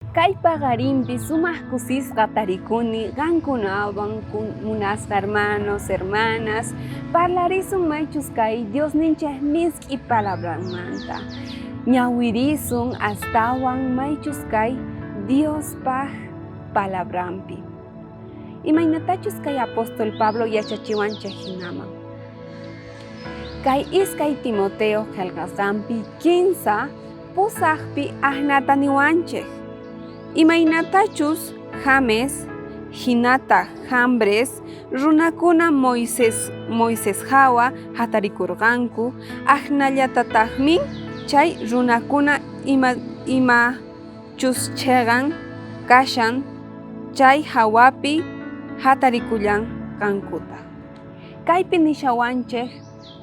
Kay paqarinpi sumaj kusisqa tarikuni qankunawan munasqa hermanos, hermanas, parlarisun maychus kay Diosninchej misk'i palabranmanta. Ñawirisun astawan maychus kay Diospaj palabranpi. Imaynatachus kay apóstol Pablo yachachiwanchej jinaman. Kay iskay Timoteo qhelqasqanpi kinsa pusajpi ajnata niwanchej. Imaynatachus James jinataj Jambres runakuna Moisés Moisés jawa jatarikorqanku, ajnallatatajmin chay runakuna ima imachus cheqan kashan chay jawapi jatarikullanqankutaj. Kaypi nishawanchej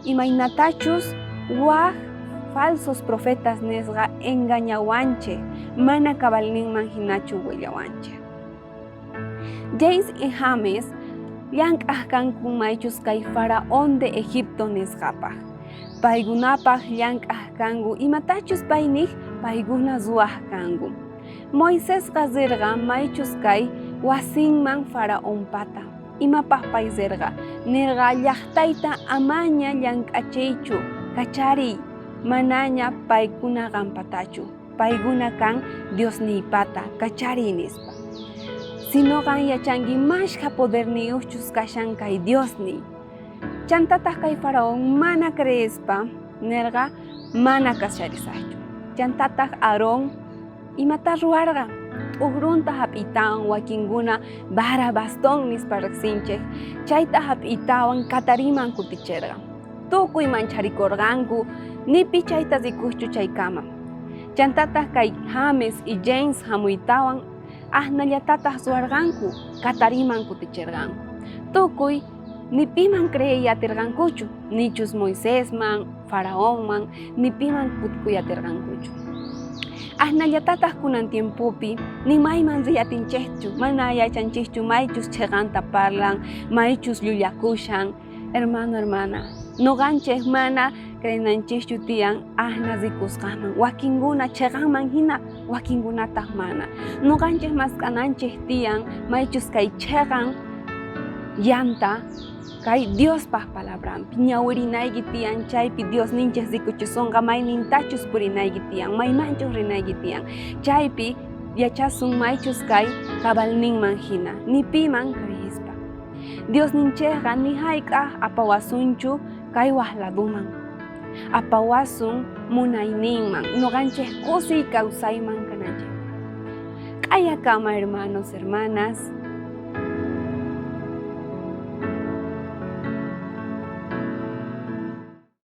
imaynatachus waj falsos profetas nisqa engañawanchej, mana cabalninman jinachu willawanchej. James y James llank'aj kanku maychus kay faraón de Egipto nisqapaj. Paykunapaj llank'aj kanku imatachus pay nej paykuna ruwaj kanku. Moisesqa rerqa maychus kay wasinman faraonpata. Imapaj pay rerqa? Nerqa, Llajtayta amaña llank'achiychu, kachariy, manaña paykuna qanpatachu, paykuna kan Diosniypata, kachariy, nispa. Sino qan yachanki mashkha poderniyojchus kashan kay Diosniy. Chantataj kay faraón mana creespa nerqa, Mana kacharisajchu. Chantataj Aarón Imatá ruwarqa? T'ujrunta jap'iytawan wakinkuna vara bastón nispa rejsinchej, chayta jap'iytawan katariman kuticherqa. Tukuy mancharikorqanku, ni pi chayta rikojchu chaykama. Chantataj kay James y James jamuytawan ajnallatataj ruwarqanku, katariman kuticherqanku. Tukuy ni piman creey aterqankuchu, nichus Moisesman, faraonman, ni piman kutikuy aterqankuchu. Ajnallatataj kunan tiempopi ni mayman riy atinchejchu, mana yachanchejchu maychus cheqanta parlan, maychus llullakushan. Hermano, hermana, noqanchej mana creenanchejchu tiyan ajna rikusqanman, wakinkuna cheqanman jina, wakinkunataj mana. Noqanchej mask'ananchej tiyan maychus kay cheqan llanta kay Diospaj palabranpi. Ñawirinayki tiyan chaypi Diosninchej rikuchisonqa maynintachus purinayki tiyan, maymanchus rinayki tiyan. Chaypi yachasun maychus kay cabalninman jina, ni piman creespa. Diosninchejqa ni jayk'aj apawasunchu kay waj ladoman. Apawasun munayninman, noqanchej kusiy kawsayman kananchejpaj. Q'ayakama hermanos, hermanas.